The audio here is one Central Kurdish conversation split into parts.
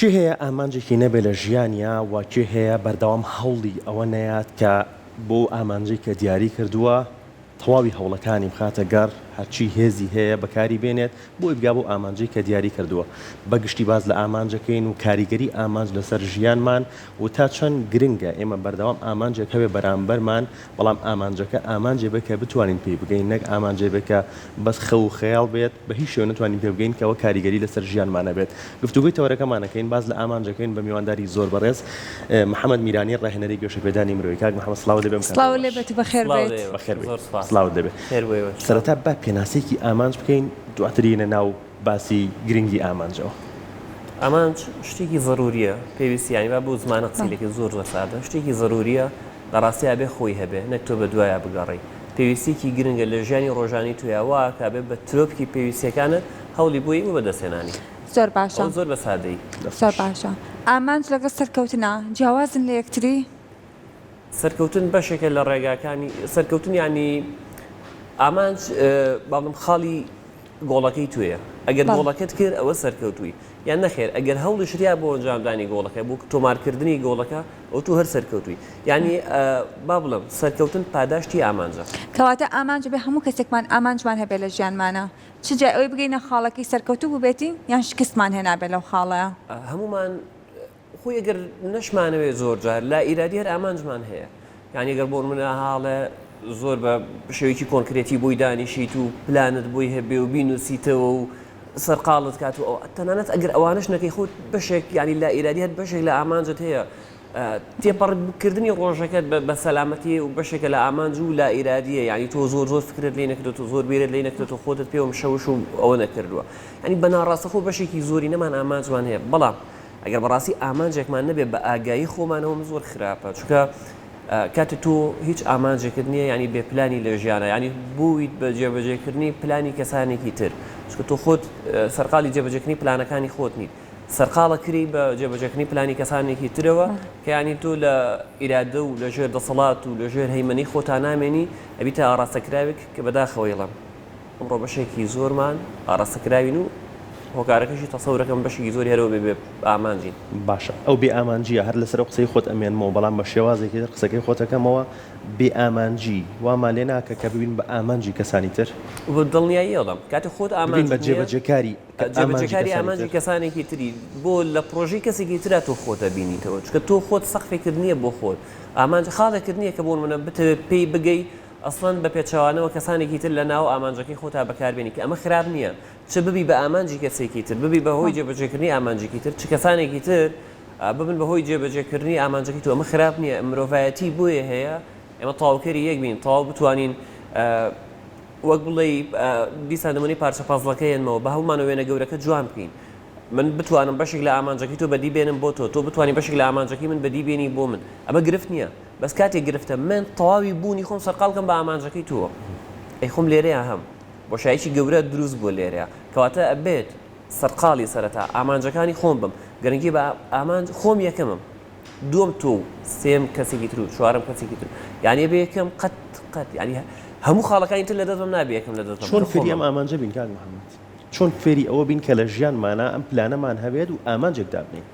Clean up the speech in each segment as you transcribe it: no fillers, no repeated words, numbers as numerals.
کێ هەیە ئامانجێکی نەبێ لە ژیانیا و کێ هەیە بەردەوام هەوڵی ئەوە نەیات کە بۆ ئامانجەی کە دیاری کردووە تەواوی هەوڵەکانی بخاتە گەڕ هەرچی هێزی هەیە بەکاری بێنێت بۆی بگا بەو ئامانجەی کە دیاری کردووە. بە گشتی باس لە ئامانجەکەین و کاریگەری ئامانج لەسەر ژیانمان و تا چەند گرنگە ئێمە بەردەوام ئامانجێک هەبێ بەرامبەرمان بەڵام ئامانجەکە ئامانجێ بێت کە بتوانین پێی بگەین نەک ئامانجێ بێت کە بەس خەو و خەیاڵ بێت بە هیچ شێوە نەتوانین پێ بگەین کە ئەوە کاریگەری لەسەر ژیانمان هەبێت. گفتوگۆی تەوەرەکەمان ئەکەین باس لە ئامانج ئەکەین بە میوانداری زۆر بەڕێز محەمەد میرانی ڕاهێنەری گەشەپێدانی مرۆیی. کاک محەمەد سڵاوت لێبێ ئەم کاتەت سڵاوت باش. لێبێت و بەخێر سڵاو بێیت. لە ئێوەش بەخێر بێیت. زۆر سوپاس. سڵاوت لێبێ. خێر بۆ ئێوەش. سەرەتا با پێناسەیەکی ئامانج بکەین دواتر یەینە ناو باسی گرنگی ئامانجەوە. ئامانج شتێکی زەروریە پێویستی یانی با بەو زمانە قسەی لێکەین زۆر زۆر سادە شتێکی زەروریە لە ڕاستیا ئەبێ خۆی هەبێ نەک تۆ بە دوایا بگەڕێی پێویستیەکی گرنگە لە ژیانی ڕۆژانی تۆیا وا ئەکا بێ بە ترۆپکی پێویستیەکانت هەوڵی بۆی بۆ بەدەستهێنانی زۆر باشە ئەوە زۆر بە سادەیی. زۆر باشە ئامانج لەگەڵ سەرکەوتنا جیاوازن لە یەکتری؟ سەرکەوتن بەشێکە لە ڕێگاکانی سەرکەوتن یانی ئامانج با بڵێم خاڵی گۆڵەکەی تۆیە ئەگەر گۆڵەکەت کرد ئەوە سەرکەوتووی یان نەخێر ئەگەر هەوڵیشت یا بۆ ئەنجامدانی گۆڵەکە بۆ تۆمارکردنی گۆڵەکە ئەو تۆ هەر سەرکەوتووی یانی با بڵێم سەرکەوتن پاداشتی ئامانجە. کەواتە ئامانج بێ هەموو کەسێکمان ئامانجمان هەبێ لە ژیانمانا چ جای ئەوەی بگەینە خاڵەکەی سەرکەوتوو بووبێتین یان شکستمان هێنابێ لەو خاڵەیا. هەموومان خۆی ئەگەر نەشمانەوێ زۆر جار لا ئیرادی هەر ئامانجمان هەیە یانی گەر بۆ نمونە هاڵێ زۆر بە شێوەیەکی کۆنکرێتی بۆی دانیشیت و پلانت بۆی هەبێ و بینوسیتەوە و سەرقاڵت کات و ئەو تەنانەت ئەگەر ئەوانش نەکەی خۆت بەشێک ینی لا ئیرادی هەر بەشێک لە ئامانجت هەیە تێپەڕکردنی ڕۆژەکەت بە سەلامەتی و بەشێکە لە ئامانج و لا ئیرادیە یعنی تۆ زۆر زۆر فکرت لێ نەکردو تۆ زۆر بیرت لێ نەکردو تۆ خۆتت پێوە مشەوش و ئەوە نەکردووە ینی بە ناڕاستەخۆ بەشێکی زۆری نەمان ئامانجمان هەیە بەڵام ئەگەر بەڕاستی ئامانجێکمان نەبێت بە ئاگایی خۆمانەوە من زۆر خراپە چونکە کاتێ تۆ هیچ ئامانجێکت نییە ینی بێ پلانی لە ژیانە ینی بوویت بە جێبەجێکردنی پلانی کەسانێکی تر چونکە تۆ خۆت سەرقاڵی جێبەجێکردنی پلانەکانی خۆت نیت سەرقاڵە کری بە جێبەجێکردنی پلانی کەسانێکی ترەوە کە ینی تۆ لە ئیرادە و لە ژێر دەسەڵات و لە ژێر هەیمەنەی خۆتا نامێنی ئەبیتە ئاڕاستەکراوێک کە بەداخەوە یڵم ئەمڕۆ بەشێکی زۆرمان ئاڕاستەکراوین و هۆکارەکەشی تەسەورەکەم بەشێکی زۆری هەرەوە بێ بێ ئامانجین. باشە ئەو بێ ئامانجیە هەر لەسەر ئەو قسەی خۆت ئەمێنمەوە بەڵام بە شێوازێکی تر قسەکەی خۆت ئەکەمەوە بێ ئامانجی وامان لێ ناکە کە ببین بە ئامانجی کەسانی تر؟ بە دڵنیایی ئەڵێم کاتێ خۆت ببین بە ئامانجت نیە جێبەجێکاری ئامانجی جێبەجێکاری کەسانی ئامانجی تر. کەسانێکی تری بۆ لە پڕۆژەی کەسێکی ترا تۆ خۆت ئەبینیتەوە چونکە تۆ خۆت سەقفێکت نیە بۆ خۆت ئامانج خاڵێکت نیە کە بۆ نمونە بتەوێ پێی بگەی ئەسڵەن بە پێچەوانەوە کەسانێکی تر لە ناو ئامانجەکەی خۆتا بەکاربێنی کە ئەمە خراپ نییە چ ببی بە ئامانجی کەسێکی تر ببی بە هۆی جێبەجێکردنی ئامانجێکی تر چ کەسانێکی تر ببن بە هۆی جێبەجێکردنی ئامانجەکەی تۆ ئەمە خراپ نییە مرۆڤایەتی بۆیە هەیە ئێمە تەواوکەری یەک بین تەواو بتوانین وەک بڵێی دیسان نمونەی پارچە پەزڵەکە هێنمەوە بە هەموومانەوە وێنە گەورەکە جوان بکەین من بتوانم بەشێک لە ئامانجەکەی تۆ بەدی بێنم بۆ تۆ تۆ بتوانی بەشێک لە ئامانجەکەی من بەدی بێنی بۆ من ئەمە گرفت نییە بەس کاتێک گرفتە من تەواوی بوونی خۆم سەرقاڵ کەم بە ئامانجەکەی تۆ ئەی خۆم لێرەیا هەم بۆشایەکی گەورە دروست بووە لێرەیا کەواتە ئەبێت سەرقاڵی سەرەتا ئامانجەکانی خۆم بم گرنگی بە ئامانج خۆم یەکەمم دووەم تۆ و سێم کەسێکی تر و چوارەم کەسێکی تر یعنی ئەبێ یەکەم قەت قەت یعنی هەموو خاڵەکانی تر لەدەست بم نابێ یەکەم لەدەست بم چۆن کە فێری ئەم خۆمم. ئامانجە بین کاک محەممەد؟ چۆن فێری ئەوە بین کە لە ژیانمانا ئەم پلانەمان هەبێت و ئامانجێک دابنێین؟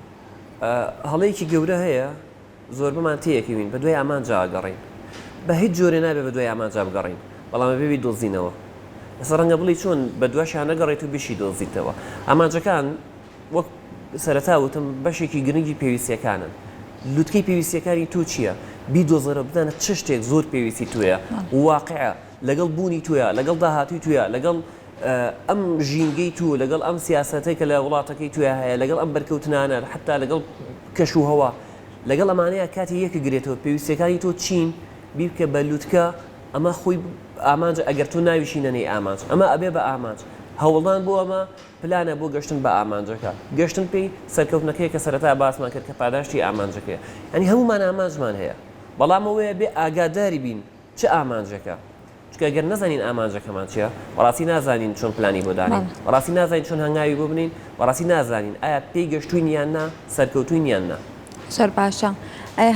هەڵەیەکی گەورە هەیە زۆربەمان تێیەکەوین بەدوای ئامانجا ئەگەڕێین بە هیچ جۆرێ نابێ بەدوای ئامانجا بگەڕێین بەڵام ئەبێ بیدۆزینەوە ئێستا ڕەنگە بڵێی چۆن بەدواشیا نەگەڕێیت و بشیدۆزیتەوە ئامانجەکان وەک سەرەتا وتم بەشێکی گرنگی پێویستیەکانن لوتکەی پێویستیەکانی تۆ چییە بیدۆزەرەوە بزانە چ شتێک زۆر پێویستی تۆیە واقعە لەگەڵ بوونی تۆیە لەگەڵ داهاتووی تۆیە لەگەڵ ئەم ژینگەی تۆ لەگەڵ ئەم سیاسەتەی کە لە وڵاتەکەی تۆیا هەیە لەگەڵ ئەم بەرکەوتنانە حەتا لەگەڵ کەش و هەوا لەگەڵ ئەمانەیا کاتێ یەکگرێتەوە پێویستیەکانی تۆ چین بیبکە بە لوتکە ئەمە خۆی ئامانجە ئەگەر تۆ ناویشی نەنێی ئامانج ئەمە ئەبێ بە ئامانج هەوڵدان بۆ ئەمە پلانە بۆ گەشتن بە ئامانجەکە گەشتن پێی سەرکەوتنەکەیە کە سەرەتا باسمان کرد کە پاداشتی ئامانجەکەیە یانی هەموومان ئامانجمان هەیە بەڵام ئەوەیە بێ ئاگاداری بین چ ئامانجێکە؟ چونکە گەر نەزانین ئامانجەکەمان چیە، بەڕاستی نازانین چۆن پلانی بۆ دانێین، بەڕاستی نازانین چۆن هەنگاوی بۆ بنێین، بەڕاستی نازانین ئایا پێی گەشتووین یان نا، سەرکەوتووین یان نا. زۆر باشە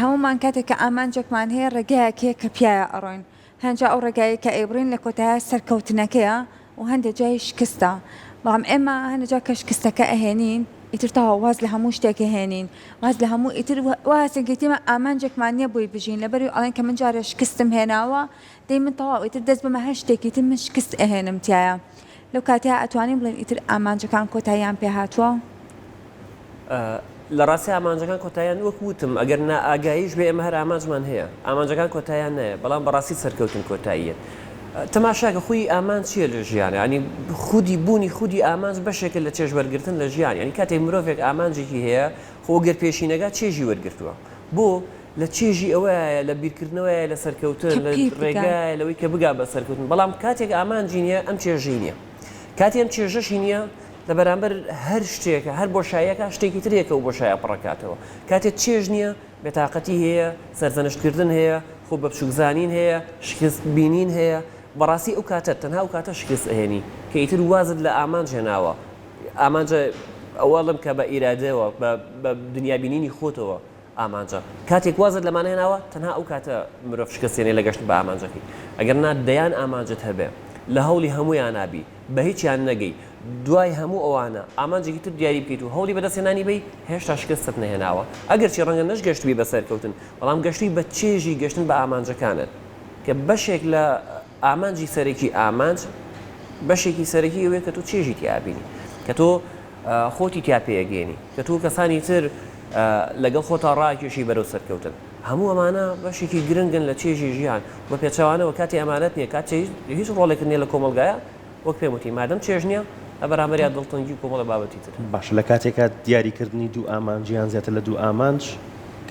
هەموومان کاتێک کە ئامانجێکمان هەیە ڕێگایەک هەیە کە پیایا ئەڕۆین هەنجا ئەو ڕێگایەی کە ئەیبڕین لە کۆتاییا سەرکەوتنەکەیە و هەندێ جای شکستە بەڵام ئێمە هەندێ جار کە شکستەکە ئەهێنین. ئیتر تەواو واز لە هەموو شتێک ئەهێنین واز لە هەموو ئیتر وا هەستین کە ئیتر ئامانجێکمان نییە بۆی بژین لەبەرئەوەی ئەڵێن کە من جارێ شکستم هێناوە دەی من تەواو ئیتر دەست بەمە هەر شتێکی تر من شکست ئەهێنم تیایا لەو کاتەیا ئەتوانین بڵێین ئیتر ئامانجەکان کۆتاییان پێ هاتووە؟ لە ڕاستی ئامانجەکان کۆتاییان وەک وتم ئەگەر نائاگاییش بێ ئێمە هەر ئامانجمان هەیە ئامانجەکان کۆتاییان نایە بەڵام بەڕاستی سەرکەوتن کۆتاییە تەماشاکە خوی ئامانج چییە لە ژیان ینی خودی بوونی خودی ئامانج بەشێکە لە چێژ وەرگرتن لە ژیان ینی کاتێک مرۆڤێک ئامانجێکی هەیە خۆ گەر پێشی نەگا چێژی وەرگرتووە بۆ لە چێژی ئەوەیە لە بیرکردنەوەیە لە سەرکەوتن لە ڕێگایە لەوەی کە بگا بە سەرکەوتن بەڵام کاتێک ئامانجی نییە ئەم چێژەی نییە کاتی ئەم چێژەشی نییە لە بەرامبەر هەر شتێکە، هەر بۆشاییەکە شتێکی تر هەیە کە ئەو بۆشایە پڕەکاتەوە. کاتێ چێژ نییە، بێتاقەتی هەیە، سەرزەنشتکردن هەیە، خۆ بەبچووکزانین هەیە، شکست بینین هەیە. بەڕاستی ئەو کاتە، تەنها ئەو کاتە شکست ئەهێنی کە ئیتر وازت لە ئامانج هێناوە. ئامانجە ئەوە ئەڵێم کە بە ئیرادەوە، بە بە دنیابینینی خۆتەوە ئامانجە. کاتێک وازت لەمانە هێناوە، تەنها ئەو کاتە مرۆڤ شکست هێنێ لە گەشتن بە ئامانجەکەی. ئەگەر نا دەیان ئامانجت هەبێ، لە هەوڵی هەموویانا بی، بە هیچیان نەگەی، دوای هەموو ئەوانە ئامانجێکی تر دیاری بکەیت و هەوڵی بەدەستهێنانی بەی، هێشتا شکستت نەهێناوە. ئەگەرچی ڕەنگە نەشگەشتبی بە سەرکەوتن، بەڵام گەشتووی بە چێژی گەشتن بە ئامانجەکانت، کە بەشێک لە ئامانجی سەرەکی ئامانج بەشێکی سەرەکی ئەوەیە کە تۆ چێژی تیا بینی، کە تۆ خۆتی تیا پێگەیەنی، کە تۆ کەسانی تر لەگەڵ خۆتا ڕاکێشی بەرەو سەرکەوتن. هەموو ئەمانە بەشێکی گرنگن لە چێژی ژیان، بە پێچەوانەوە کاتێ ئەمانەت نییە، کاتێ هیچ ڕۆڵێکت نییە لە کۆمەڵگایا، وەک پێم وتی مادەم چێژ نییە، لە بەرامبەریا دڵتەنگی و کۆمەڵێ بابەتی تر هەن. باشە لە کاتێکا دیاریکردنی دوو ئامانج یان زیاتر لە دوو ئامانج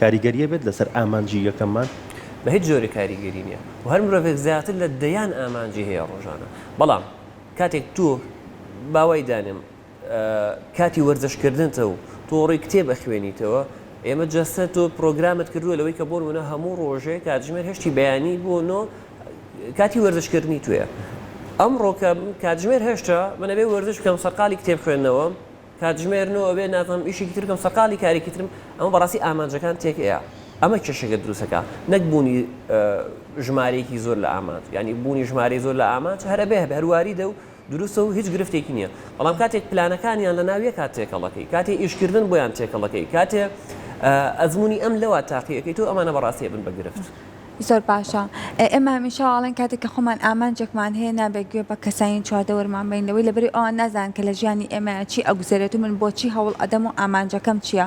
کاریگەری ئەبێت لەسەر ئامانجی یەکەممان؟ بە هیچ جۆرێک کاریگەری نییە و هەر مرۆڤێک زیاتر لە دەیان ئامانجی هەیە ڕۆژانە، بەڵام کاتێک تۆ با وای دانێم کاتی وەرزش کردنتە و تۆ ڕۆی کتێب ئەخوێنیتەوە ئێمە جەستە تۆ پرۆگرامت کردووە لەوەی کە بۆ نمونە هەموو ڕۆژێ کاتژمێر هەشتی بەیانی بۆ نۆ کاتی وەرزشکردنی توێ ئەمڕۆ کە کاتژمێر هەشتە من ئەبێ وەرزش بکەم سەرقاڵی کتێب خوێندنەوەم کاتژمێر نۆ ئەبێ نازانم ئیشێکی تر بکەم سەرقاڵی کارێکی ترم ئەمە بەڕاستی ئامانجەکان تێک ئەیا ئەمە کێشەکە دروستەکە نەک بوونی ژمارەیەکی زۆر لە ئامانج یعنی بوونی ژمارەی زۆر لە ئامانج هەر ئەبێ هەبێ هەرواریدە و دروستە و هیچ گرفتێکی نییە، بەڵام کاتێک پلانەکانیان لە ناو یەکا تێکەڵەکەی، کاتێ ئیشکردن بۆیان تێکەڵەکەی، کاتێ ئەزموونی ئەم لەوا تاقی ئەکەیتەوە ئەمانە بەڕاستی ئەبن بە گرفت. زۆر باشە ئێمە هەمیشە ئەڵێن کاتێک کە خۆمان ئامانجێکمان هەیە نابێت گوێ بە کەسانی چواردەورمان بەین لەوەی لەبەری ئەوان نازانن کە لە ژیانی ئێمە چی ئەگوزەرێت و من بۆچی هەوڵ ئەدەم و ئامانجەکەم چییە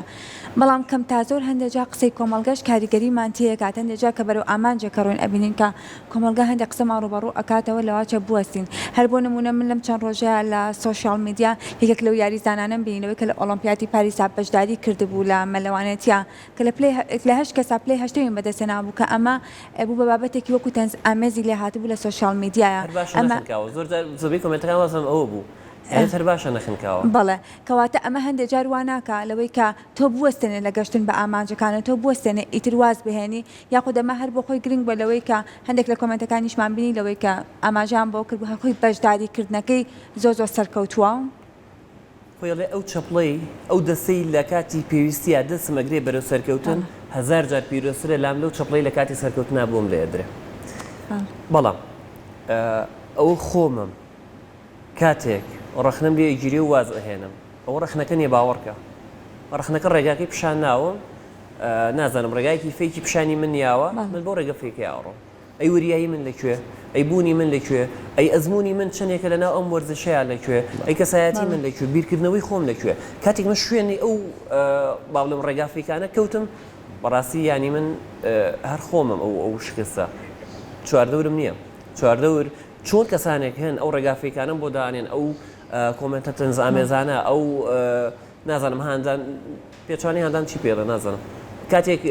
بەڵام کەم تا زۆر هەندێک جار قسەی کۆمەڵگەش کاریگەریمان تێکات هەندێک جار کە بەرەو ئامانجێکە ڕۆین ئەبینین کە کۆمەڵگا هەندێک قسەمان ڕووبەڕوو ئەکاتەوە لەواچە بوەستین هەر بۆ نموونە من لەم چەند ڕۆژەیا لە سۆشیاڵ میدیا یەکێک لەو یاریزانانەم بینی لەوەی کە لە ئۆڵۆمپیاتی پاریسا بەشداری کردبوو لە مەلەوانێتیا کە لە پلەی لە هەشت کەسا پلەی هەشتەمی بەدەستهێنابوو کە ئەمە بوو بە بابەتێکی وەکو تەنز ئامێزی لێ هاتبوو لە سۆشیاڵ میدیایا هەر باشە ئەمە نەخنکاوە زۆر جار زۆربەی کۆمێنتەکان وازم ئەوە بوو ئەرێت هەر باشە نەخنکاوە. بەڵێ کەواتە ئەمە هەندێ جار وا ناکا لەوەی کە تۆ بوەستێنێ لە گەشتن بە ئامانجەکانت تۆ بوەستێنێ ئیتر واز بهێنی یاخود ئەمە هەر بۆ خۆی گرنگ بوە لەوەی کە هەندێک لە کۆمێنتەکانیشمان بینی لەوەی کە ئاماژەیان بەوە کردبوو هەر خۆی بەشداری کردنەکەی زۆر زۆر سەرکەوتووە. خۆی ئەڵێ ئەو چەپڵەی ئەو دەستەی لە کاتی پێویستیا دەستم ئەگرێ بەرەو سەرکەوتن هەزار جار پیرۆزترە لام لەو چەپڵەی لە کاتی سەرکەوتنا بۆم لێ ئەدرێ بەڵام ئەوە خۆمم کاتێک ڕەخنەم لێ ئەگیرێ و واز ئەهێنم ئەوە ڕەخنەکە نیە باوەڕکە ڕەخنەکە ڕێگاکەی پیشان ناوم نازانم ڕێگایەکی فەیکی پیشانی من یاوە من بۆ ڕێگە فەیکەی ئەڕۆم ئەی وریایی من لە کوێ ئەی بوونی من لە کوێ ئەی ئەزمموی من چەندێکە لەناو ئەم وەرزشەیە لە کوێ ئەی کەسایەتی من لە کوێ بیرکردنەوەی خۆم لە کوێ کاتێک من شوێنی ئەو با بڵێم ڕێگا فەیکانە کەوتم بەڕاستی ینی من هەر خۆمم ئەو ئەو شکستە چواردەورم نییە چواردەور چۆن کەسانێک هەن ئەو ڕێگا فەیکانەم بۆ دانێن ئەو کۆمێنتە تەنزئامێزانە ئەو نازانم هاندان پێچوانی هاندان چی پێڵێ نازانم کاتێک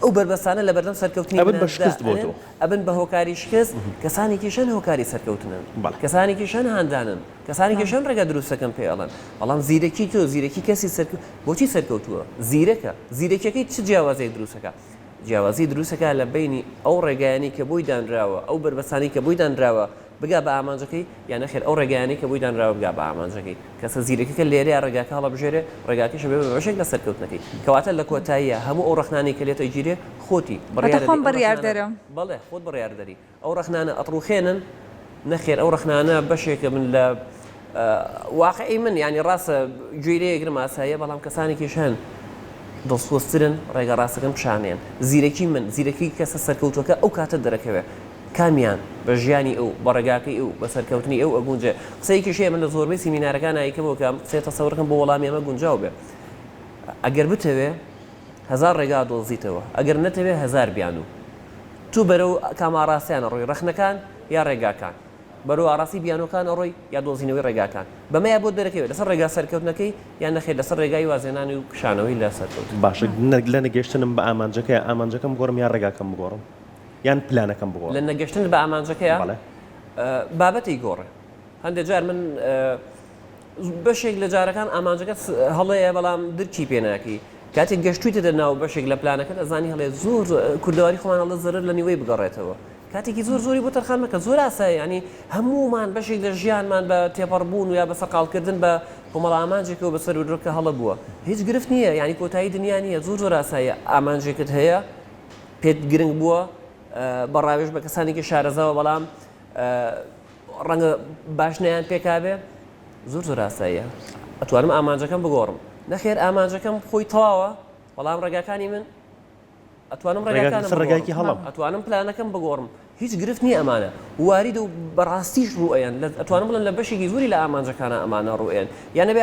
ئەو بەربەستانە لە بەردەم سەرکەوتنی ئەبن بە شکست بۆ تۆ ئەبن بە هۆکاری شکست کەسانێکیش هەن هۆکاری سەرکەوتنن کەسانێکیش هەن هاندانن کەسانێکیش هەن ڕێگا دروستەکەن پێ ئەڵێن بەڵام زیرەکی تۆ زیرەکی کەسی سەرکە بۆچی سەرکەوتووە زیرەکە زیرەکیەکەی چ جیاوازێک دروستەکە جیاوازی دروستەکە لە بینی ئەو ڕێگایانی کە بۆی دانراوە ئەو بەربەستانی کە بۆی دانراوە بگا بە ئامانجەکەی یان نەخێر ئەو ڕێگایانەی کە بۆی دانراوە بگا بە ئامانجەکەی. کەسە زیرەکەکە لێرەیە ڕێگاکە هەڵەبژێرێ، ڕێگاکەش ئەبێ بە بەشێک لە سەرکەوتنەکەی. کەواتە لە کۆتاییا هەموو ئەو ڕەخنانەی کە لێت ئەگیرێ خۆتی واتە بڕیارەدەی خۆم ئەو ڕەخنانە بڕیاردەرم. بەڵێ خۆت بڕیاردەری. ئەو ڕەخنانە ئەتڕوخێنن؟ نەخێر ئەو ڕەخنانە بەشێکە بن لە. واقعی من یانی ڕاستە گوێی لێ ئەگرم ئاساییە بەڵام کەسانێکیش هەن دڵسۆزترن ڕێگە ڕاستەکەم پیشانێن زیرەکی من زیرەکی کەسە سەرکەوتوەکە ئەو کاتە دەرەکەوێ کامیان بە ژیانی ئەو بە ڕێگاکەی ئەو بە سەرکەوتنی ئەو ئەگونجێ قسەیەکیش هەیە من لە زۆربەی سیمینارەکان ئایکەمەوە کە ئەم قسەیە تەسەورەکەم بۆ وەڵامی ئەمە گونجاو بێ ئەگەر بتەوێ هەزار ڕێگا ئەدۆزیتەوە ئەگەر نەتەوێ هەزار بیانوو تو بەرەو کام ئاڕاستەیان ئەڕۆی ڕەخنەکان یا ڕێگاکان؟ بەرەو ئاڕاستەی بیانووەکان ئەڕۆی یا دۆزینەوەی ڕێگاکان؟ بەمەیا بۆت دەرەکەوێ لەسەر ڕێگا سەرکەوتنەکەی یان نەخێر لەسەر ڕێگای وازهێنان و کشانەوەی لە سەرکەوتن. باشە لە نەگەشتنم بە ئامانجەکەیا ئامانجەکەم بگۆڕم یان ڕێگاکەم بگۆڕم یان پلانەکەم بگۆڕم؟ لە نەگەشتنت بە ئامانجەکەیا بەڵێ. بابەتی گۆڕێ هەندێ جار من بەشێک لە جارەکان ئامانجەکەت هەڵەیە بەڵام درکی پێ ناکەی کاتێک گەشتویتەتە ناو بەشێک لە پلانەکەت ئەزانی هەڵەیە زۆر زۆر کوردەواری خۆمان ئەڵێ زەرەر لە نیوەی بگەڕێتەوە کاتێکی زۆر زۆری بۆ تەرخان مەکە زۆر ئاسایە یانی هەموومان بەشێک لە ژیانمان بە تێپەڕبوون و یا بە سەرقاڵکردن بە کۆمەڵە ئامانجێکەوە بەسەر بردووە کە هەڵە بووە هیچ گرفت نییە یانی کۆتایی دنیا نییە زۆر زۆر ئاساییە ئامانجێکت هەیە پێت گرنگ بووە بە ڕاوێژ بە کەسانێکی شارەزاوە بەڵام ڕەنگە باش نەیان پێکابێ زۆر زۆر ئاساییە ئەتوانم ئامانجەکەم بگۆڕم نەخێر ئامانجەکەم خۆی تەواوە بەڵام ڕێگاکانی من ئەتوانم ڕێگاکانم ڕێگایکی هەڵم ئەتوانم پلانەکەم بگۆڕم هیچ گرفت نییە ئەمانە واریدە و بەڕاستیش ڕوئەیەن ئەتوانم بڵێم لە بەشێکی زۆری لە ئامانجەکانە ئەمانە ڕوئەیەن یانە بێ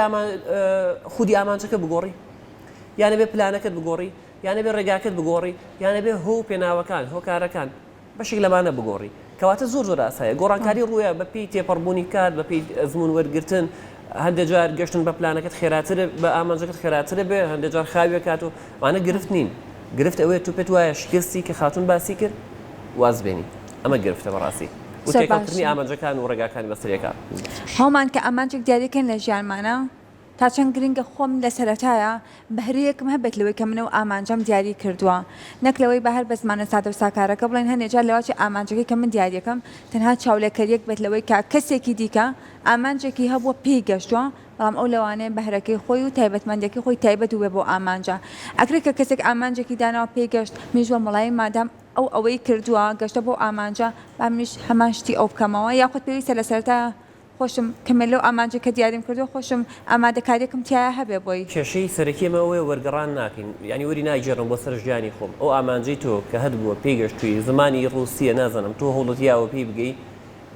خودی ئامانجەکە بگۆڕی یانە بێ پلانەکەت بگۆڕی یانە بێ ڕێگاکەت بگۆڕی یانە بێ هۆ و پێناوەکان هۆکارەکان بەشێک لەمانە بگۆڕی. کەواتە زۆر زۆر ئاسایە. گۆڕانکاری ڕوویە بە پێی تێپەڕبوونی کات، بە پێی ئەزموون وەرگرتن، هەندێ جار گەشتن بە پلانەکەت خێراتر بە ئامانجەکەت خێراتر بێ، هەندێ جار خاوی ئەکات و ئەمانە گرفت نین. گرفت ئەوەیە تۆ پێت وایە شکستی کە خاتوون باسی کرد واز بێنی. ئەمە گرفتە بەڕاستی. و زۆر تێکەڵکردنی باشە. ئامانجەکان و ڕێگاکانی بەسەر یەکا. هەموومان کە ئامانجێک دیاری کەین لە ژیانمانا، تا چەند گرنگە خۆم لە سەرەتایا بەهرەیەکم هەبێت لەوەی کە من ئەو ئامانجەم دیاری کردووە نەک لەوەی بە هەر بە زمانە سادە و ساکارەکە بڵێن هەنێ جار لەواچێ ئامانجەکەی کە من دیاریەکەم تەنها چاولێکەریەک بێت لەوەی کە کەسێکی دیکە ئامانجێکی هەبووە پێی گەشتووە بەڵام ئەو لەوانەیە بەهرەکەی خۆی و تایبەتمەندیەکەی خۆی تایبەت بووبێ بەو ئامانجە ئەکرێ کە کەسێک ئامانجێکی داناوە پێی گەشت منیش وە مڵایم مادام ئەو ئەوەی کردووە گەشتە بەو ئامانجە با منیش هەمان شتی ئەو بکەمەوە یاخود پێویستە لە سەرەتا خۆشم کەمێ لەو ئامانجەی کە دیاریم کردووە خۆشم ئامادەکاریەکم تیایا هەبێ بۆی. کێشەی سەرەکی ئێمە ئەوەیە وەرگەڕان ناکەین یانی وەری ناگێڕم بۆ سەر ژیانی خۆم ئەو ئامانجەی تۆ کە هەت بووە پێی گەشتووی زمانی ڕووسیە نازانم تۆ هەوڵت یاوە پێی بگەی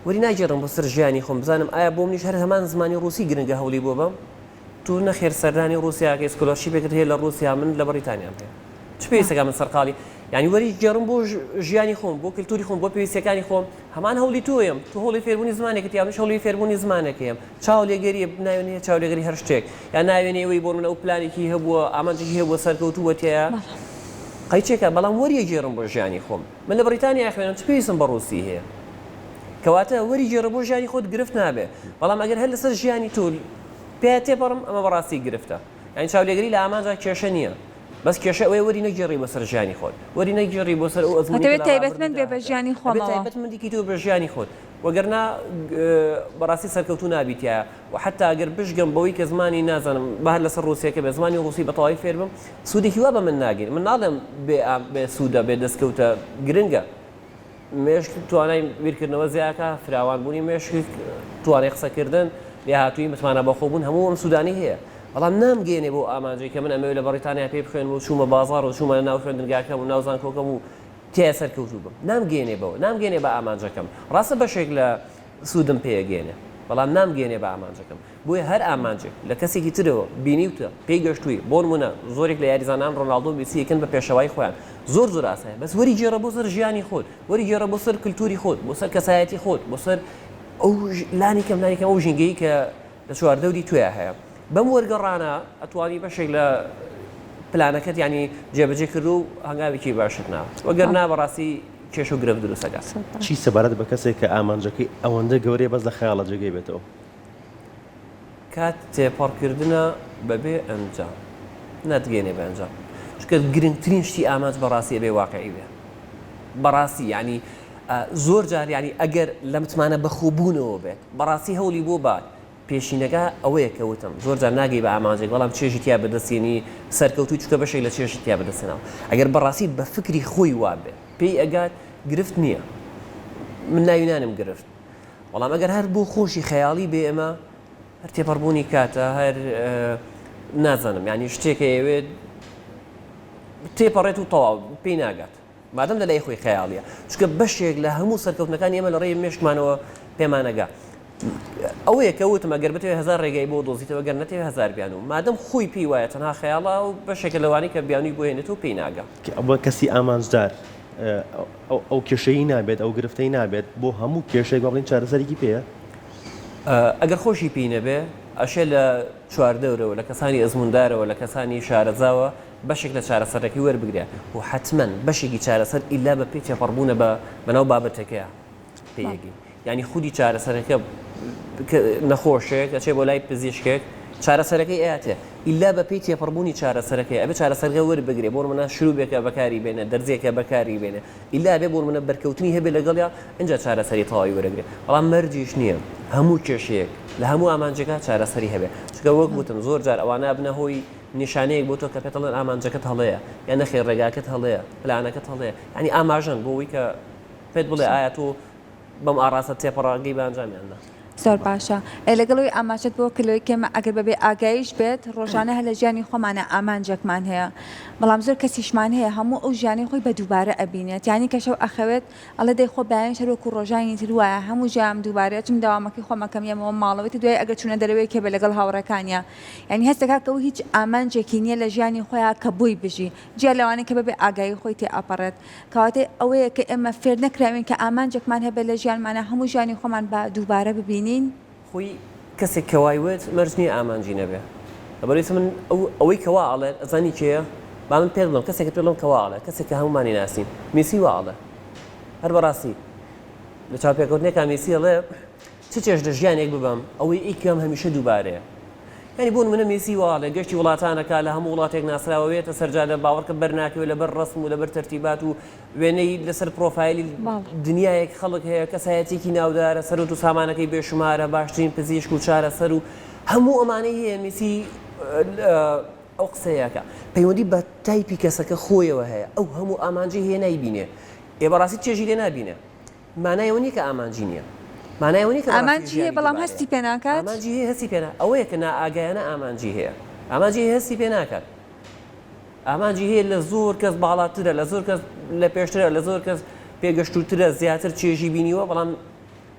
وەری ناگێڕم بۆ سەر ژیانی خۆم بزانم ئایا بۆ منیش هەر هەمان زمانی ڕووسی گرنگە هەوڵی بۆ بەم تۆ نەخێر سەردانی ڕووسیا ئەکەی scholarship ێکت هەیە لە ڕووسیا من لە بەڕیتانیام هەیە چ پێویستەکە من سەرقاڵی یانی وەری گێڕم بۆ ژیانی خۆم بۆ کلتوری خۆم بۆ پێویستیەکانی خۆم هەمان هەوڵی تۆیەم تۆ هەوڵی فێربوونی زمانێکت یا منیش هەوڵی فێربوونی زمانێکەیەم چاولێگەریە ناوێنێ چاولێگەری هەر شتێک یا ناوێنێ ئەوەی بۆ من ئەو پلانێکی هەبووە ئامانجێکی هەبووە سەرکەوتوو بووە تیایا قەیچێکە بەڵام وەریەگێڕم بۆ ژیانی خۆم من لە بەڕیتانیا ئەخوێنم چ پێویستم بە ڕووسی هەیە کەواتە وەریگێڕە بۆ ژیانی خۆت گرفت نابێ بەڵام ئەگەر هەر لەسەر ژیانی تۆ پێ تێپەڕم ئەمە بەڕاستی گرفتە یانی چاولێگەری لە ئامانجا کێشە نییە بەس کێشە ئەوەیە وەری نەگێڕی بۆ سەر ژیانی خۆت وەری نەگێڕی بۆ سەر ئەو ئەزموونەی کە ئەتەوێت لە تایبەتمەند ڕابردوودا بێ بە هەتە ژیانی ئەبێ خۆمەوە. تایبەتمەندی کەیتەوە بە ژیانی خۆت وەگەرنا بەڕاستی سەرکەوتوو نابی تیایا وە حەتا گەر بشگەم بەوەی کە زمانی نازانم با هەر لەسەر ڕووسیەکە بێ زمانی ڕووسی بە تەواوی فێر بم سوودێکی وا بە من ناگەینێ من ناڵێم بێ بێ سوودە بێ دەستکەوتە گرنگە مێشک توانای بیرکردنەوە زیاکا، فراوانبوونی مێشک، توانای قسەکردن، لێهاتوویی، متمانە بەخۆبوون، هەموو ئەم سوودانەی هەیە. بەڵام نامگەیەنێ بەو ئامانجەی کە من ئەمەوێ لە بەڕیتانیا پێی بخوێنم و چوومە بازاڕ و چوومە ناو خوێندنگاکەم و ناو زانکۆکەم و تیایا سەرکەوتوو بم. نامگەیەنێ بەوە، نامگەیەنێ بە ئامانجەکەم. ڕاستە بەشێک لە سوودم پێ ئەگەیەنێ، بەڵام نامگەیەنێ بە ئامانجەکەم. بۆیە هەر ئامانجێک لە کەسێکی ترەوە بینیوتە، پێی گەشتووی، بۆنموونە زۆرێک لە یاریزانان ڕۆناڵدۆ و میسی ئەیکەن بە پێشەوای خۆیان، زۆر زۆر ئاسایە، بەس وەریگێڕە بۆ سەر ژیانی خۆت، وەریگێڕە بۆ سەر کلتوری خۆت، بۆ سەر کەسایەتی خۆت، بۆ سەر ئەو لانی کەم لانی کەم ئەو ژینگەی کە لە چواردەوری تۆیا هەیە. بەم وەرگەڕانە ئەتوانی بەشێک لە پلانەکەت یانی جێبەجێ کردو و هەنگاوێکی باشت نا. وەگەر نا بەڕاستی کێشە و گرفت دروست ئەکات. چی سەبارەت بە کەسێک کە ئامانجەکەی ئەوەندە گەورەیە بەس لە خەیاڵا جێگەی بێتەوە؟ کات تێپەڕکردنە بەبێ ئەنجام ناتگەیەنێ بە ئەنجام چونکە گرنگترین شتی ئامانج بەڕاستی ئەبێ واقعی بێ بەڕاستی یعنی زۆر جار یعنی ئەگەر لە متمانە بەخۆبوونەوە بێت بەڕاستی هەوڵی بۆ بات پێشینەکە ئەوەیە کە وتم زۆر جار ناگەی بە ئامانجێک بەڵام چێژی تیا بەدەستێنی سەرکەوتووی چونکە بەشێک لە چێژت تیا بەدەستهێناوە ئەگەر بەڕاستی بە فکری خۆی وابێ پێی ئەگات گرفت نییە من ناوی نانم گرفت بەڵام ئەگەر هەر بۆ خۆشی خەیاڵی بێ ئێمە. هەر تێپەڕبوونی کاتە هەر نازانم یانی شتێکە ئەیەوێت تێپەڕێت و تەواو پێی ناگات مادەم لە لای خۆی خەیاڵیە چونکە بەشێک لە هەموو سەرکەوتنەکانی ئێمە لە ڕێی مێشکمانەوە پێمانەگا ئەوەیە کە وتم ئەگەر بتەوێت هەزار ڕێگای بۆ دۆزیتەوە گەر نەتەوێت هەزار بیانوو مادەم خۆی پێی وایە تەنها خەیاڵە و بەشێکە لەوانەی کە بیانووی بۆ هێنێتەوە پێی ناگا. ئەوە کەسی ئامانجدار ئەو کێشەی نابێت ئەو گرفتەی نابێت بۆ هەموو کێشەیەک با بڵێین چارەسەرێکی پێیە؟ ئەگەر خۆشی پێی نەبێ ئەشێ لە چواردەورەوە لە کەسانی ئەزمووندارەوە لە کەسانی شارەزاوە بەشێک لە چارەسەرەکەی وەربگرێ و حەتمەن بەشێکی چارەسەر ئیلا بە پێی تێپەڕبوونە بە بەناو بابەتەکەیا پێی ئەگەی یانی خودی چارەسەرەکە نەخۆشێک ئەچێ بۆ لای پزیشکێک چارەسەرەکەی ئەیاتێ ئیلا بە پێی تێپەڕبوونی چارەسەرەکەی ئەبێ چارەسەرەکە وەربگرێ بۆ نمونە شروبێکە بەکاری بێنێ دەرزیەکە بەکاری بێنێ ئیلا ئەبێ بۆ نمونە بەرکەوتنی هەبێ لەگەڵیا ئینجا چارەسەری تەواوی وەرەگرێ بەڵام مەرجیش نییە هەموو کێشەیەک لە هەموو ئامانجێکا چارەسەری هەبێ چونکە وەک وتم زۆر جار ئەوانە ئەبنە هۆی نیشانەیەک بۆ تۆ کە پێت ئەڵێن ئامانجەکەت هەڵەیە یان نەخێر ڕێگاکەت هەڵەیە پلانەکەت هەڵەیە یانی ئاماژەن بۆ ئەوەی کە پێت بڵێ ئایا تۆ بەم ئاڕاستە تێپەڕاگەی بە ئەنجام یان نا. زۆر باشە ئێ لەگەڵ ئەوەی ئاماژەت بەوە کرد لەوەی کە ئێمە ئەگەر بەبێ ئاگاییش بێت ڕۆژانە هەر لە ژیانی خۆمانا ئامانجێکمان هەیە بەڵام زۆر کەسیشمان هەیە هەموو ئەو ژیانەی خۆی بە دووبارە ئەبینێت یانی کە شەو ئەخەوێت ئەڵێ دەی خۆ بەیانیش هەر وەکوو ڕۆژانی تر وایە هەموو ژیانم دووبارەیە ئەچم دەوامەکەی خۆم ئەکەم یەمەوە ماڵەوە ئیتر دوای ئەگەر چوونە دەرەوەیەک هەبێ لەگەڵ هاوڕێکانیا یانی هەست دەکات کە ئەو هیچ ئامانجێکی نییە لە ژیانی خۆیا کە بۆی بژی جیا لەوانەی کە بەبێ ئاگایی خۆی تێ ئەپەڕێت کەواتە ئەوەیە کە ئێمە فێر نەکراوین کە ئامانجێکمان هەبێت لە ژیانمانا هەموو ژیانی خۆمان بە دووبارە ببینین. خۆی کەسێک کە وای وت مەرج نییە ئامانجی نەبێ لەبەرئەوەی من ئەو ئەوەی کە وا ئەڵێت ئەزانی کێیە با من پێت بڵێم کەسێکت پێ بڵێم کە وا ئەڵێ کەسێک کە هەموومانی ناسین میسی وا ئەڵێ هەر بەڕاستی لە چاوپێکەوتنێکا میسی ئەڵێ چ چێژ لە ژیانێک ببەم ئەوەی ئەیکەم هەمیشە دووبارەیە یانی بۆ نمونە مێسی وا ئەڵێ گەشتی وڵاتان ئەکا لە هەموو وڵاتێک ناسراوە وێتە سەر جادە باوەڕکە بەر ناکەوێ لەبەر ڕەسم و لەبەر تەرتیبات و وێنەی لەسەر پرۆفایلی دنیایەک خەڵک هەیە کەسایەتیەکی ناودارە سەرۆت و سامانەکەی بێشومارە باشترین پزیشک و چارەسەر و هەموو ئەمانەی هەیە میسی ئەو قسەیەکە پەیوەندی بە تایپی کەسەکە خۆیەوە هەیە ئەو هەموو ئامانجی هەیە نایبینێ ئێ بەڕاستی چێژی لێ نابینێ مانای ئەوە نییە کە ئامانجی نییە. مانای ئەوە نییە کە بەڕاستی ئامانجی هەیە ژیانی بەڵام دووبارەیە. هەستی پێ ناکات؟ ئامانجی هەیە هەستی پێ نا ئەوەیە کە نائاگایانە ئامانجی هەیە. ئامانجی هەیە هەستی پێ ناکات. ئامانجی هەیە لە زۆر کەس باڵاترە، لە زۆر کەس لە پێشترە، لە زۆر کەس پێگەشتووترە، زیاتر چێژی بینیوە، بەڵام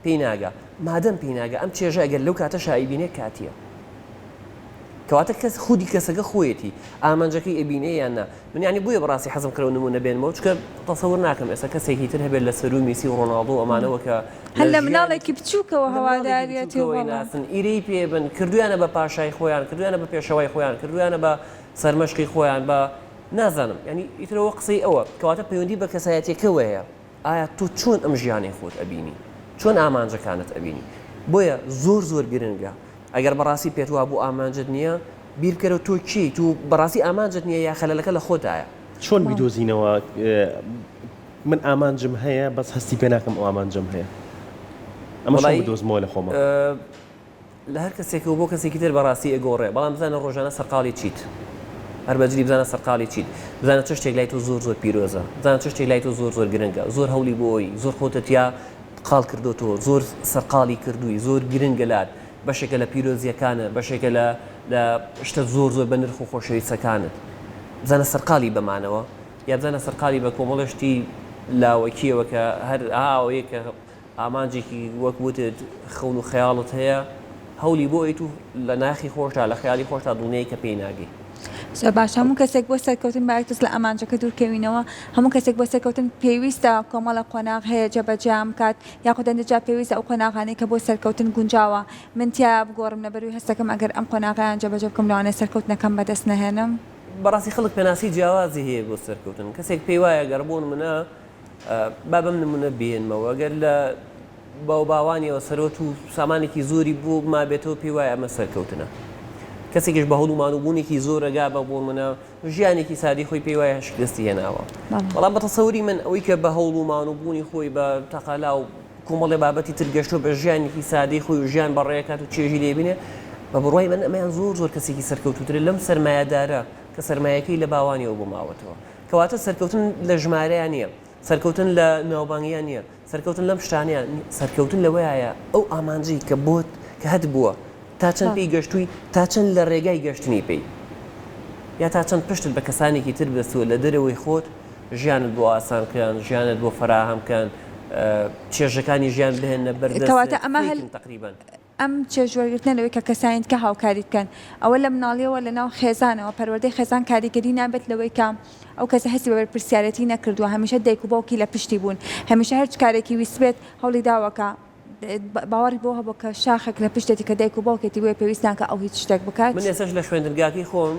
پێی ناگا. مادەم پێی ناگا، ئەم چێژە ئەگەر لەو کاتەشا ئەیبینێ کاتییە. کەواتە کەس خودی کەسەکە خۆیەتی ئامانجەکەی ئەبینێ یان نا. من یانی بۆیە بەڕاستی حەزم کرد ئەو نموونە بێنمەوە چونکە تەسەور ناکەم ئێستا کەسێکی تر هەبێت لە سەروو میسی و ڕۆناڵدۆ و ئەمانەوە کە هەر لە لە ژیانی مناڵێکی بچووکەوە لە مناڵێکی هەواداریەتی و بچووکەوەی بەڵێ. ناسن ئیرەی پێ بن کردویانە بە پاشای خۆیان کردویانە بە پێشەوای خۆیان کردویانە بە سەرمەشقی خۆیان بە نازانم یانی ئیتر ئەوە قسەی ئەوە کەواتە پەیوەندی بە کەسایەتیەکەوە هەیە ئایا تۆ چۆن ئەم ژیانەی خۆت ئەبینی؟ چۆن ئامانجەکانت ئەبینی؟ بۆیە زۆر زۆر گرنگە ئەگەر بەڕاستی پێت وابوو ئامانجت نییە، بیر بکەرەوە تۆ کێی؟ تۆ بەڕاستی ئامانجت نییە یا خەلەلەکە لە خۆتدایە؟ چۆن بیدۆزینەوە من ئامانجم هەیە بەس هەستی پێ ناکەم ئەو ئامانجەم هەیە ئەمە چۆن وەڵایی بدۆزمەوە لە خۆما؟ لە هەر کەسێکەوە بۆ کەسێکی تر بەڕاستی ئەگۆڕێ بەڵام بزانە ڕۆژانە سەرقاڵی چیت هەر بەجدی بزانە سەرقاڵی چیت بزانە چ شتێک لای تۆ زۆر زۆر پیرۆزە بزانە چ شتێک لای تۆ زۆر زۆر گرنگە زۆر هەوڵی بۆ ئەوی زۆر خۆتە تیا قاڵ کردۆتەوە زۆر سەرقاڵی کردووی زۆر گرنگە لات بەشێکە لە پیرۆزیەکانت بەشێکە لە لە شتە زۆر زۆر بە نرخ و خۆشەویستەکانت بزانە سەرقاڵی بەمانەوە یا بزانە سەرقاڵی بە کۆمەڵە شتی لاوەکیەوە کە هەر ئاوەیە کە ئامانجێکی وەک وتت خەون و خەیاڵت هەیە هەولی بۆ ئەیت و لە ناخی خۆشتا لە خەیالی خۆشتا دڵنیای کە پێی ناگەی. زۆر باشە هەموو کەسێک بۆ سەرکەوتن با یەک تۆز لە ئامانجەکە دوور کەوینەوە هەموو کەسێک بۆ سەرکەوتن پێویستە کۆمەڵە قۆناغ هەیە جێبەجێیان بکات یاخود هەندێک جار پێویستە ئەو قۆناغانەی کە بۆ سەرکەوتن گونجاوە من تیایا بگۆڕم لەبەروی هەستەکەم ئەگەر ئەم قۆناغەیان جێبەجێ بکەم لەوانەیە سەرکەوتنەکەم بەدەست نەهێنم. بەڕاستی خەڵک پێناسی جیاوازی هەیە بۆ سەرکەوتن کەسێک پێی وایە گەر بۆ نمونە با بەم نمونە بهێنمەوە گەر لە باوباوانیەوە سەرۆت و سامانێکی زۆری بۆ مابێتەوە پێی وایە ئەمە سەرکەوتنە کەسێکیش بە هەوڵ و مانووبوونێکی زۆر ئەگا بە بۆ منە ژیانێکی سادی خۆی پێی وایە شکستی هێناوە بەڵام بە تەسەوری من ئەوەی کە بە هەوڵ و مانووبوونی خۆی بە تەقەلا و کۆمەڵێ بابەتی تر گەشتووە بە ژیانێکی سادەی خۆی و ژیان بەڕێکات و چێژی لێبینێ بە بڕوای من ئەمەیان زۆر زۆر کەسێکی سەرکەوتووترە لەم سەرمایەدارە کە سەرمایەکەی لە باوانیەوە بۆ ماوەتەوە کەواتە سەرکەوتن لە ژمارەیا نییە، سەرکەوتن لە ناوبانگیا نییە، سەرکەوتن لەم شتانەیە، سەرکەوتن لەوەیایە ئەو ئامانجەی کە بۆت کە هەت بووە. تا چەند پێی گەشتووی، تا چەند لە ڕێگای گەشتنی پێی. یا تا چەند پشتت بە کەسانێکی تر بەستووە لە دەرەوەی خۆت ژیانت بۆ ئاسان کەن، ژیانت بۆ فەراهەم کەن، چێژەکانی ژیان بهێننە بەر دەستت، کەواتە ئەمە هەل فەیکن تەقریبەن. ئەم چێژوەرگرتنە لەوەی کە کەسانی دیکە هاوکاریت بکەن ئەوە لە مناڵیەوە لە ناو خێزانەوە پەروەردەی خێزان کاریگەری نابێت لەوەی کە ئەو کەسە هەستی بە بەرپرسیارێتی نەکردووە هەمیشە دایک و باوکی لە پشتی بوون هەمیشە هەرچ کارێکی ویستبێت هەوڵی داوە کە باوەڕی بەوە هەبووە کە شاخێک لە پشتێتی کە دایک و باوکێتی بۆیە پێویست ناکا ئەو هیچ شتێک بکات. من ئێستاش لە خوێندنگاکەی خۆم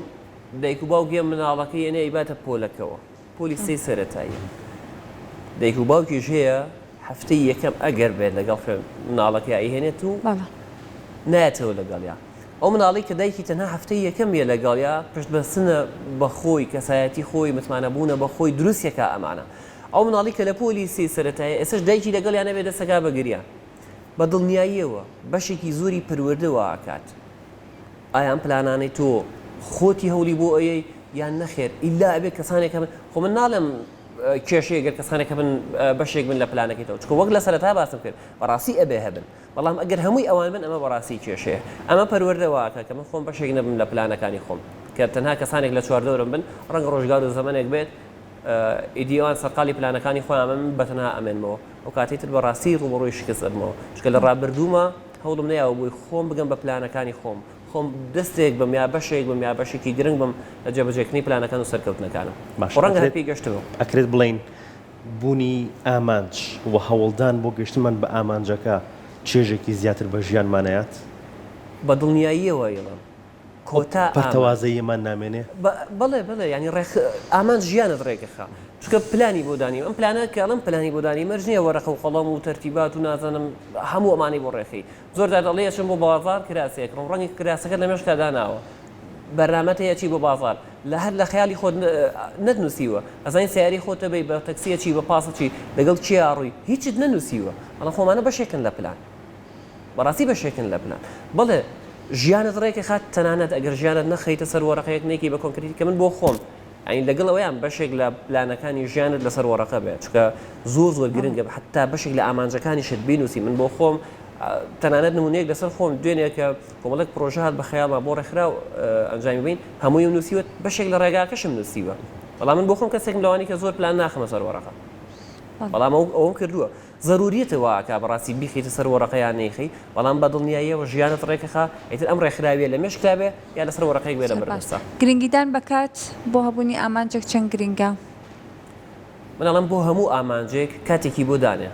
دایک و باوک یە مناڵەکەی یەنێ ئەیباتە پۆلەکەوە پۆلی سێی سەرەتاییە دایک و باوکیش هەیە هەفتەی یەکەم ئەگەر بێت لەگەڵ خوێن مناڵەکەی ئەیهێنێت و نایەتەوە لەگەڵیا ئەو مناڵی کە دایکی تەنها هەفتەی یەکەم یە لەگەڵیا پشت بەستنە بە خۆی کەسایەتی خۆی متمانە بوونە بە خۆی دروستیەکا ئەمانە ئەو مناڵی کە لە پۆلی سێی سەرەتایە ئێستاش دایکی لەگەڵیا نەبێت دەستەکا بە گریان بە دڵنیاییەوە بەشێکی زۆری پەروەردە وا ئەکات ئایا ئەم پلانانەی تۆ خۆتی هەوڵی بۆ ئەیەی یان نەخێر ئیلا ئەبێ کەسانێک هەبن خۆ من ناڵێم کێشەیە گەر کەسانێک هەبن بەشێک بن لە پلانەکەی تۆ چونکە وەک لە سەرەتا باسم کرد بەڕاستی ئەبێ هەبن بەڵام ئەگەر هەمووی ئەوان بن ئەمە بەڕاستی کێشەیە ئەمە پەروەردە واکە کە من خۆم بەشێک نەبم لە پلانەکانی خۆم کە تەنها کەسانێک لە چواردەورم بن ڕەنگە ڕۆژگار و زەمەنێک بێت ئیدی ئەوان سەرقاڵی پلانەکانی خۆیان بن من بەتەنها ئەمێنمەوە ئەو کاتەی تر بەڕاستی ڕووبەڕووی شکست ئەبمەوە چونکە لە ڕابردووما هەوڵم نەیاوە بۆی خۆم بگەم بە پلانەکانی خۆم خۆم دەستێک بم یا بەشێک بم یا بەشێکی گرنگ بم لە جێبەجێکردنی پلانەکان و سەرکەوتنەکانم. باشە خۆ ڕەنگە هەر ئەکرێت پێی گەشتبم. ئەکرێت بڵێین بوونی ئامانج و هەوڵدان بۆ گەیشتنمان بە ئامانجەکە چێژێکی زیاتر بە ژیانمان ئەیات؟ بە دڵنیاییەوە ئەیڵێم. ئەو کۆتا ئامانج. پەرتەوازەییەمان نامێنێ؟ بە بەڵێ بەڵێ یانی ڕێک ئامانج ژیانت ڕێکەخا چونکە پلانی بۆ دانی ئەم پلانە کە ئەڵێم پلانی بۆ دانی مەرج نییە وەرەقە و قەڵەم و تەرتیبات و نازانم هەموو ئەمانەی بۆ ڕێکخەی زۆر جار دەڵێی ئەچم بۆ بازاڕ کراسێک کڕم ڕەنگی کراسەکەت لە مێشکتا داناوە بەرنامەت هەیە ئەچی بۆ بازاڕ لە هەر لە خەیاڵی خۆت نەتنووسیوە ئەزانی سەیارەی خۆت ئەبەی بە تەکسی ئەچی بە پاس ئەچی لەگەڵ کێ ئەڕۆی هیچت نەنووسیوە بەڵام خۆ ئەمانە بەشێکن لە پلان بەڕاستی بەشێکن لە پلان بەڵێ ژیانت ڕێکەخات تەنانەت ئەگەر ژیانت نەخەیتە سەر وەرەقەیەک نەیکەی بە کۆنکریتی کە من بۆ خۆم یانی لەگەڵ ئەوەیان بەشێک لە پلانەکانی ژیانت لەسەر وەرەقە بێت چونکە زۆر زۆر گرنگە حتا بەشێک لە ئامانجەکانیشت بینوسی من بۆ خۆم تەنانەت نمونەیەک لەسەر خۆم دوێنێ کە کۆمەڵێک پرۆژە هات بە خەیاڵما بۆ ڕێکخراو ئەنجامی بین هەموویم نووسیوە بەشێک لە ڕێگاکەشم نووسیوە بەڵام من بۆ خۆم کەسێکم لەوانی کە زۆر پلان ناخەمە سەر وەرەقە بەڵام ئەو ئەوم کردووە زەروریەتە وا ئەکا بەڕاستی بیخەیتە سەر وەڕەقە یان نەیخەی بەڵام بە دڵنیاییەوە ژیانت ڕێکەخا ئیتر ئەم ڕێکخراویە لە مێشکتا بێ یا لەسەر وەڕەقەیەک بێ لە زۆر باش بەردەستا. گرنگیدان بە کات بۆ هەبوونی ئامانجێک چەند گرنگە؟ من ئەڵێم بۆ هەموو ئامانجێک کاتێکی بۆ دانێ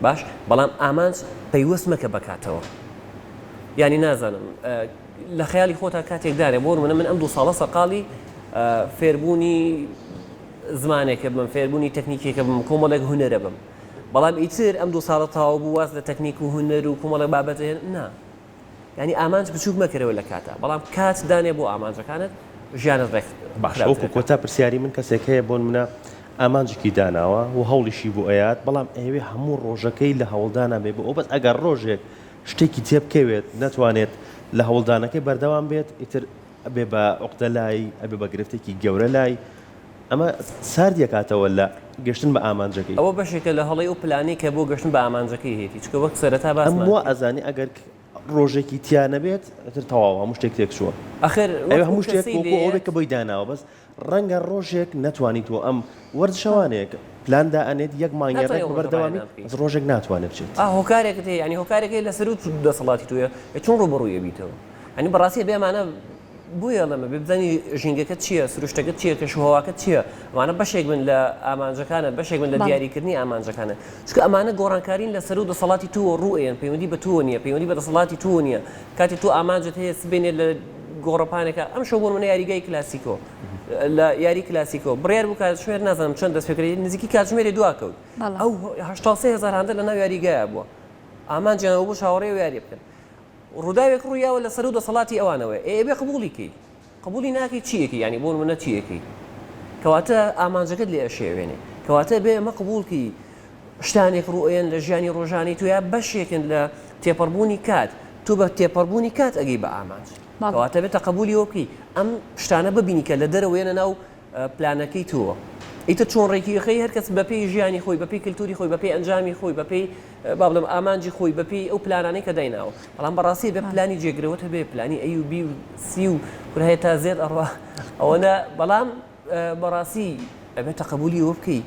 باش بەڵام ئامانج پەیوەست مەکە بە کاتەوە یانی نازانم لە خەیاڵی خۆتا کاتێک دانێ بۆ نمونە من ئەم دوو ساڵە سەرقاڵی فێربوونی زمانێکە بم، فێربوونی تەکنیکێکە بم، کۆمەڵێک هونەرە بم. بەڵام ئیتر ئەم دوو ساڵە تەواو بوو واز لە تەکنیک و هونەر و کۆمەڵێک بابەت ئەهێنم، نا. یانی ئامانج بچووک مەکەرەوە لە کاتا، بەڵام کات دانێ بۆ ئامانجەکانت، ژیانت ڕێک باشە وەکو خراپتر ئەکا. کۆتا پرسیاری من کەسێک هەیە بۆنمونە ئامانجێکی داناوە و هەوڵیشی بۆ ئەیات بەڵام ئەیەوێ هەموو ڕۆژەکەی لە هەوڵدانا بێ بۆ ئەو بەس ئەگەر ڕۆژێک شتێکی تێبکەوێت نەتوانێت لە هەوڵدانەکەی بەردەوام بێت ئیتر ئەبێ بە عوقدە لای، ئەبێ بە گرفتێکی گەورە لای، ئەمە ساردی ئەکاتەوە لە گەشتن بە ئامانجەکەی. ئەوە بەشێکە لە هەڵەی ئەو پلانەی کە بۆ گەشتن بە ئامانجەکەی هەیەتی، چونکە وەک سەرەتا ئەم باسمان وا کرد. ئەزانێ ئەگەر ڕۆژێکی تیا نەبێت ئیتر تەواو هەموو شتێک تێکچووە. ئاخر ئەوێ وەک ئەو هەموو شتێک کەسەی وەکو ئەوە بێت لێیەت. کە بۆی داناوە، بەس ڕەنگە ڕۆژێک نەتوانیت و ئەم وەرزشەوانێک پلان دائەنێت یەک مانگێ ناتوانی ڕێک ئەو بە ڕۆژە بەردەوامی ڕاهێنان بکەی. بەس ڕۆژێک ناتوانێ بچێت. ئا هۆکارێکت هەیە یانی هۆکارێک هەیە لە سەروو دەسەڵاتی تۆیە، ئێ چۆن ڕووبەڕووی ئەبیتەوە؟ یانی بەڕاستی ئەبێ ئەمانە بۆیە ئەڵێم ئەبێ بزانی ژینگەکەت چییە، سروشتەکەت چییە، کەشوهەواکەت چییە، ئەمانە بەشێک بن لە ئامانجەکانت، بەشێک بن لە بەڵێ. دیاریکردنی ئامانجەکانت، چونکە ئەمانە گۆڕانکارین لە سەروو دەسەڵاتی تۆوە ڕوو ئەیەن، پەیوەندی بە تۆوە نییە، پەیوەندی بە دەسەڵاتی تۆوە نییە، کاتێ تۆ ئامانجت هەیە سبەینێ لە گۆڕەپانێکا، ئەمشەو بۆ نموونە یاریگای کلاسیکۆ، لە یاری کلاسیکۆ بڕیار بوو کاتژمێر نازانم چەند دەست پێکرێت، نزیکی کاتژمێرێ دوا کەوت، بەڵێ. ئەو 83 هەزار هاندەر لەناو یاریگایا بووە، ئامانجیان ئەوە بوو چاوەڕێی ئەو یارییە بکەن. ڕووداوێک ڕووی یاوە لە سەروو دەسەڵاتی ئەوانەوەیە ئێ ئەبێ قبوڵی کەی قبوڵی ناکەی چی ئەکەی یانی بۆ نمونە چی ئەکەی کەواتە ئامانجەکەت لێ ئەشێوێنێ کەواتە ئەبێ ئەمە قبوڵ کەی شتانێک ڕوئەیەن لە ژیانی ڕۆژانەی تۆیا بەشێکن لە تێپەڕبوونی کات تۆ بە تێپەڕبوونی کات ئەگەی بە ئامانج کەواتە بێ تەقەبولی ئەوە بکەی ئەم شتانە ببینی کە لە دەرەوەیەنە ناو پلانەکەی تۆ. ئیتر چۆن ڕێکی ئەخەی هەر کەس بەپێی ژیانی خۆی بەپێی کلتوری خۆی بەپێی ئەنجامی خۆی بەپێی با بڵێم ئامانجی خۆی بەپێی ئەو پلانانەی کە دایناوە بەڵام بەڕاستی بێ پلانی جێگرەوەت هەبێ پلانی A و B و C و کورە هەیە تا Z ئەڕوا ئەوەنە بەڵام بەڕاستی ئەبێ تەقەبولی ئەوە بکەی.